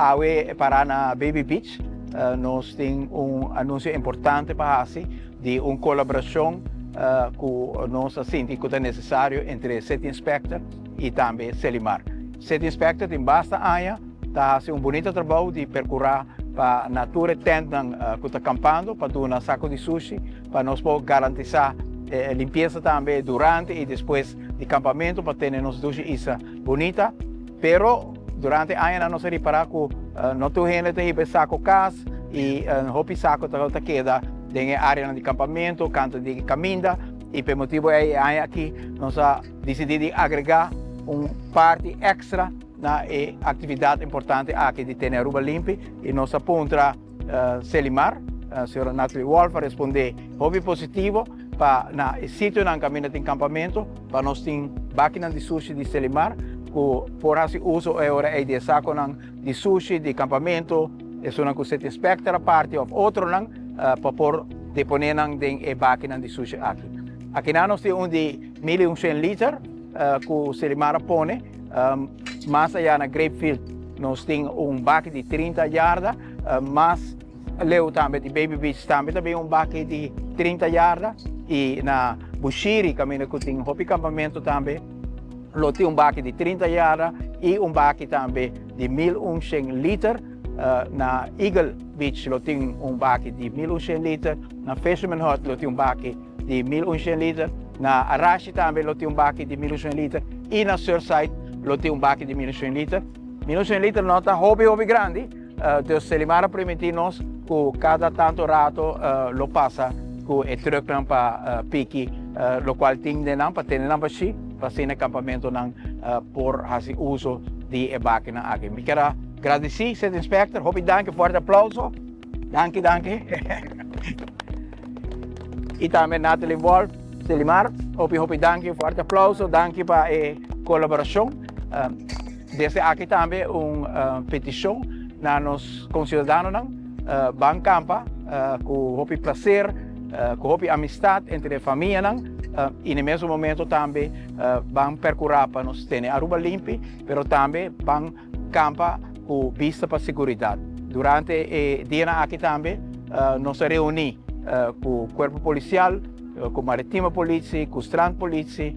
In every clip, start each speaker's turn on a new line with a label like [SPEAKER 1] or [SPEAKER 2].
[SPEAKER 1] Awe para na Baby Beach, nos tin un anunsio importante pa hasi di un kolaborashon ku nos a sinti ku ta nesesario entre City Inspector i tambe Selimar. City Inspector tin basta aña ta hasi un bunita trabou di perkurá pa na tur e tèntnan ku ta kampando pa duna sako di sushi pa nos por garantisá limpiesa tambe durante i despues di kampamentu pa tene nos dushi isla bunita. Pero durante añanan nos a ripará ku no tur hende ta hiba e sako kas i hopi sako ta keda den e áreanan di kampamentu, kantu di kaminda i pa e motibu ei e aña aki nos a disidí di agregá un parti èkstra na e aktividat importante aki di tene Aruba limpi i nos a puntra Selimar, señora Natalie Wolff a respondé hopi positivo pa na e sitionan kaminda tin kampamentu pa nos tin bakinan di sushi di Selimar ku por hasi uso e ora ei di e sakonan di sushi di kampamentu, esunnan ku City Inspector a parti òf otronan pa por deponé nan den e bakinan di sushi aki. Akinan nos tin un di 1100 liter ku Selimar a pone. Mas aya na Grapefield nos tin un baki di 30 yarda, mas leu tambe di Baby Beach tambe ta bin un baki di 30 yarda y na Bushiri caminda cu tin hopi campamento tambe lo tin un baki di 30 yarda y un baki tambe di 1100 liter. Na Eagle Beach lo tin un baki di 1100 liter, na Fisherman Hut lo tin un baki di 1100 liter, na Arashi tambe lo tin un baki di 1100 liter y na Surfside lo tin un baki di 1100 liter. 1100 liter no ta hopi hopi grandi, dus Selimar a primiti nos cu cada tanto rato lo pasa cu e trucknan pa piki locual tin den nan pa tene nan bashi pa asina e campamentonan por haci uso di e bakinan aki. Mi kier a gradici City Inspector, hopi danki, fuerte aplauso. Danki, danki. Y tambe Natalie Wolf, Selimar, hopi hopi danki, fuerte aplauso, danki pa e colaboracion. Desde aki tambe un peticion na nos conciudadanonan, ban campa cu hopi placer, cu hopi amistad entre famianan y na e mesun momento tambe ban percura pa nos tene Aruba limpi, pero tambe ban Kampa ku bista pa seguridat. Durante e dianan aki tambe nos a reuní ku Kuerpo Polisial, ku Maritime Politie, ku Strandpolitie,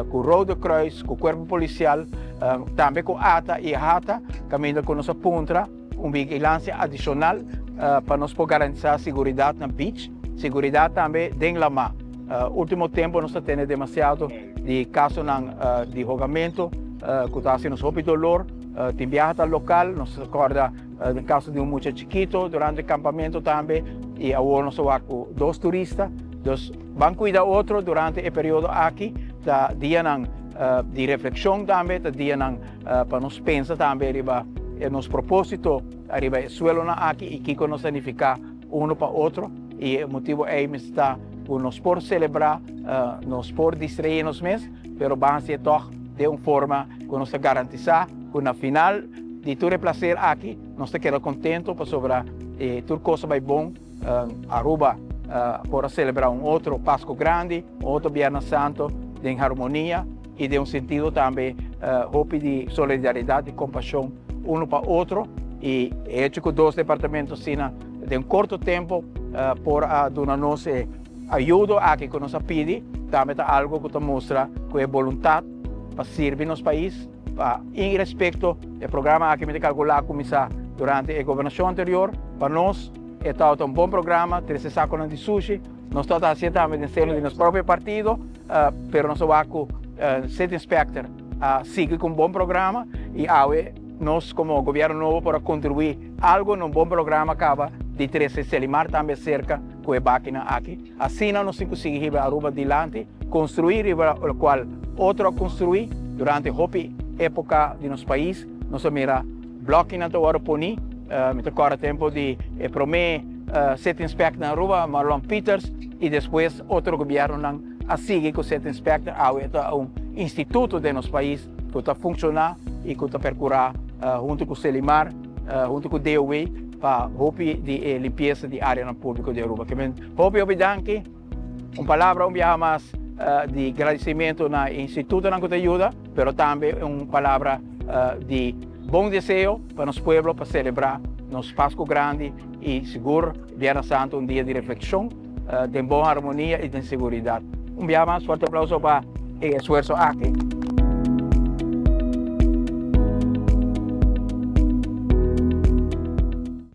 [SPEAKER 1] ku Rode Kruis, ku Kuerpo Polisial, tambe ku ata i AHATA, kaminda ku nos a puntra un vigilansia adishonal pa nos por garantisá seguridat na beach, seguridat tambe den lamá. Último tempu nos ta tene demasiado di kasonan di hogamentu ku ta hasi nos hopi dolor. Tin biaha ta lokal, nos ta kòrda den kaso di un mucha chikito durante kampamentu tambe i awor nos ta wak ku dos turista. Dus ban kuida otro durante e periodo aki. Ta dianan di reflekshon tambe, ta dianan pa nos pensa tambe riba nos propósito ariba e suelonan aki i kiko nos ta nifiká uno pa otro. I e motibu ei mester ta ku nos por selebrá, nos por distraé nos mes, pero ban hasié tòg den un forma ku nos ta garantisá ku na final di tur e plaser aki nos ta keda kontentu pasobra tur kos a bai bon. Aruba por a selebrá un otro Pasku Grandi, un otro Biernes Santo den harmonia i den un sentido tambe hopi di solidaridat i kompashon uno pa otro. I e hecho ku dos departamento asina Den korto tempu por a duna nos e ayudo aki ku nos a pidi, tambe ta algu ku ta mustra ku e boluntat pa sirbi nos pais, pa irespekto e programa aki mi ta kalkulá a kuminsá durante e gobernashon anterior. Pa nos e tabata un bon programa, trese sakonan di sushi, nos tabata hasié tambe den seno di nos propio partido, pero nos a wak ku City Inspector a sigui ku un bon programa i awe nos komo gobierno nobo por a kontribuí Algo na un bon programa caba di trece Selimar tambe cerca cu e bakinan aki. Asina nos tin cu sigui hiba Aruba dilanti, construi riba locual otro a construi. Durante hopi epoca di nos pais nos a mira blokinan ta wordo poni. Mi ta corda tempo di e prome City Inspector na Aruba, Marlon Pieters, y despues otro gobiernonan a sigui cu City Inspector. Awe ta un instituto den nos pais cu ta funciona y cu ta percura hunto cu Selimar, hunto cu DOW pa hopi di e limpieza di areanan publico di Aruba. Ke men hopi hopi danki. Un palabra un biaha mas di gradicimento na e institutonan cu ta yuda, pero tambe un palabra di Bon deseo pa nos pueblo pa selebrá nos Pasku Grandi i sigur Bièrnè Santu, un dia di reflekshon, den bon harmonia i den seguridat. Un biaha mas, fuerte aplouso pa e esfuerso aki.